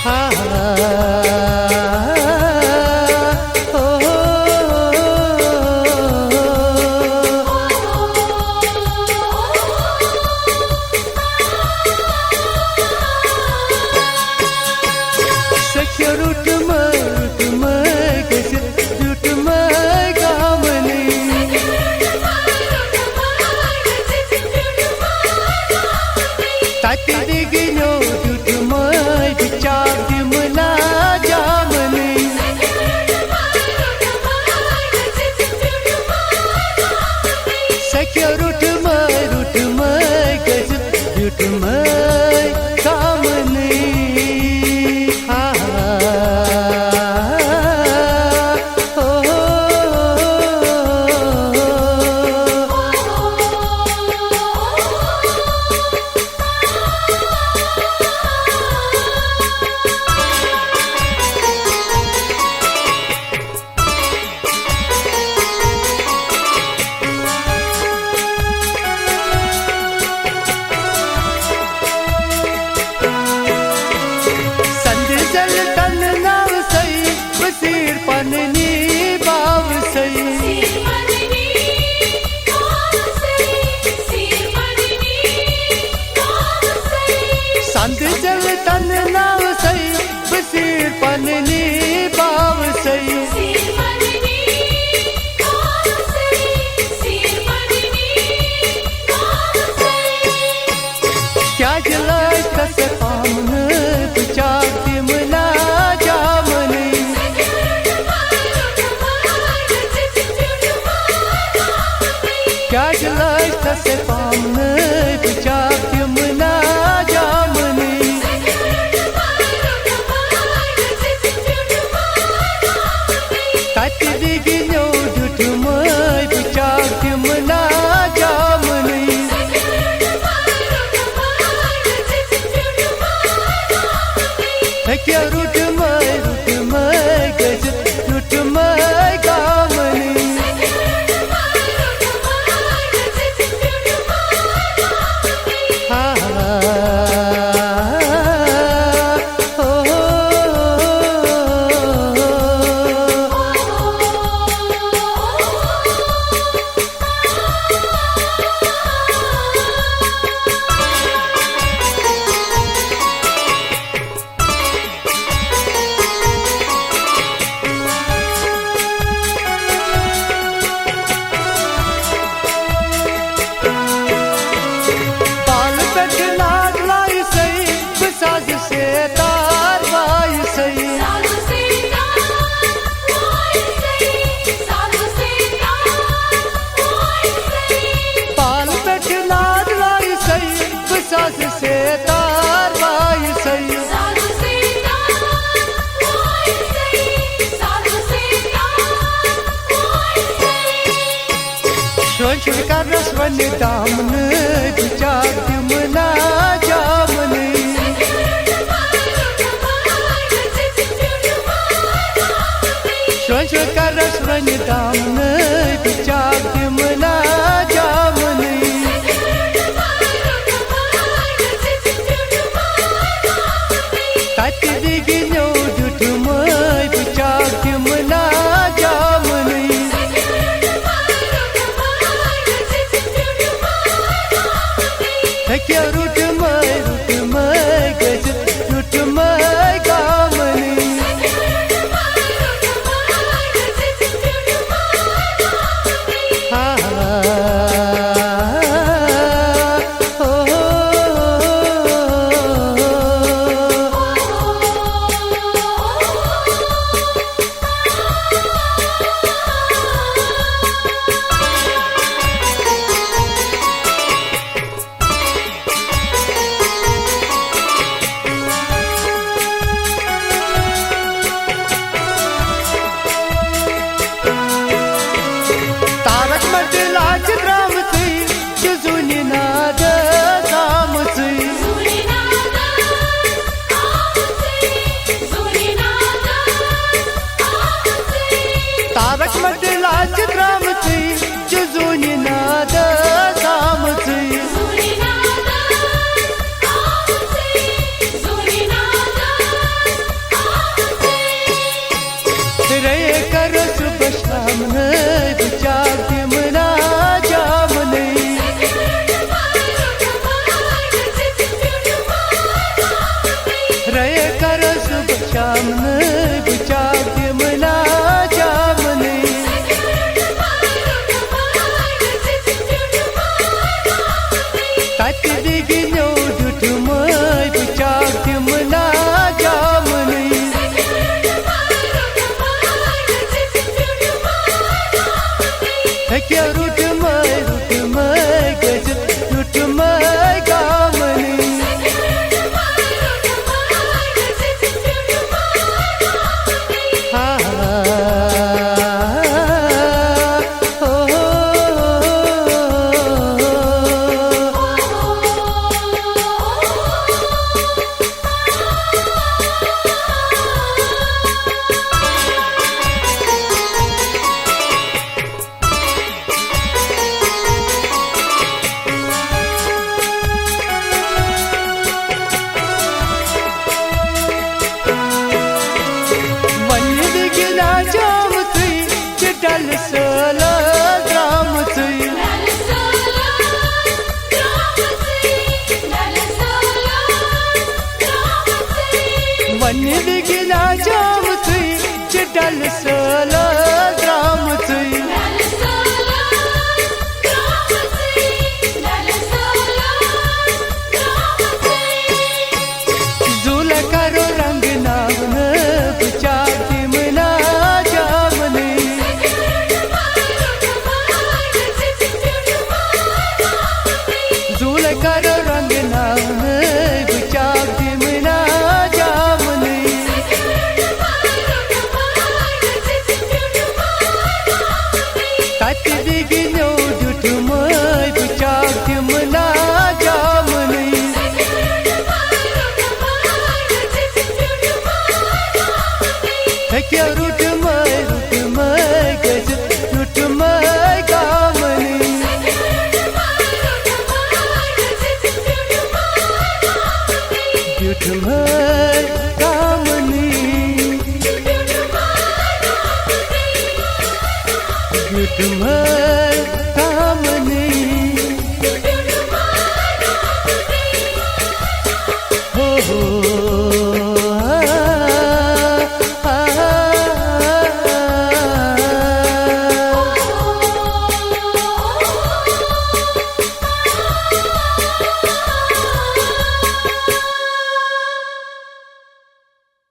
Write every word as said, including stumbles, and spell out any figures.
ہا، ہا، ہا، ہا۔ سکھیو روٚٹمے، روٚٹمے گٔژھِتھ، دیُتمے گامنٕے۔ تتہِ وِگنیو دیُتمے بِچاو دِمہٕ نا جامنٕے۔ سکھیو روٚٹمے، روٚٹمے گٔژھِتھ، دیُتمے گامنٕے۔ ہا، ہا، ہا۔ سندِ زلتن ناو سئی، بصیر پننی باو سئی۔ سندِ زلتن ناو سئی، بصیر پننی باو سئی۔ کیٛازِ لٲج تس پامنہٕ بِچاو دِمہٕ نا جامنٕے؟ کیٛازِ لٲج تس پامنہٕ بِچاو دِمہٕ نا جامنٕے؟ تتہِ وِگنیو دیُتمے بِچاو دِمہٕ نا جامنٕے۔ ہیٚکیٛاہ روٚٹمے، روٚٹمے گٔژھِتھ، روٚٹمے گامنٕے۔ ہا، ہا، ہو، ہو، ہو۔ بالہٕ پٮ۪ٹھٕ ناد لایہِ سٔے، بہٕ سازٕ سیتار وایہِ سٔے۔ بالہٕ پٮ۪ٹھٕ ناد لایہِ سٔے، بہٕ سازٕ سیتار وایہِ سٔے۔ شۄنٛجہِ کرس وۄنۍ دامنہٕ، بِچاو دِمہٕ نا جامنٕے۔ شۄنٛجہِ کرس وۄنۍ دامنہٕ، بِچاو دِمہٕ نا جامنٕے۔ تتہِ وِگنیو دیُتمے بِچاو دِمہٕ نا جامنٕے۔ ہیٚکیٛاہ روٚٹمے، روٚٹمے گٔژھِتھ، روٚٹمے گامنٕے۔ ہا، ہا، ہو، ہو، ہو۔ اے کرس بہٕ شامنہٕ، بہٕ چاکھ دِمہٕ نا جامنٕے۔ تتہِ بِگنیو دیُتمَے، بہٕ چاکھ دِمہٕ نا جامنٕے۔ ہیٚکیٛاہ روٚٹمَے، روٚٹمَے گٔژھِتھ، روٚٹمَے گامنٕے۔ ہا، ہا، ہا، ہا۔ وۄنۍ بِگنہ جامژٕے، چھِ ڈلہٕ سٲلَس درٛامژٕے۔ وۄنۍ بِگنہ جامژٕے، چھِ ڈلہٕ سٲلَس درٛامژٕے۔ زُلہٕ کرو رنٛگ ناونہٕ، بہٕ چاکھ دِمہٕ نا جامنٕے۔ زُلہٕ کرو رنٛگ ناونہٕ، بہٕ چاکھ دِمہٕ نا جامنٕے۔ تتہِ بِگنیو دیُتمَے، بہٕ چاکھ دِمہٕ نا جامنٕے۔ ہیٚکیٛاہ روٚٹمَے، روٚٹمَے گٔژھِتھ، روٚٹمَے گامنٕے۔ بیوٗٹھمَے گامنٕے۔ بیوٗٹھمَے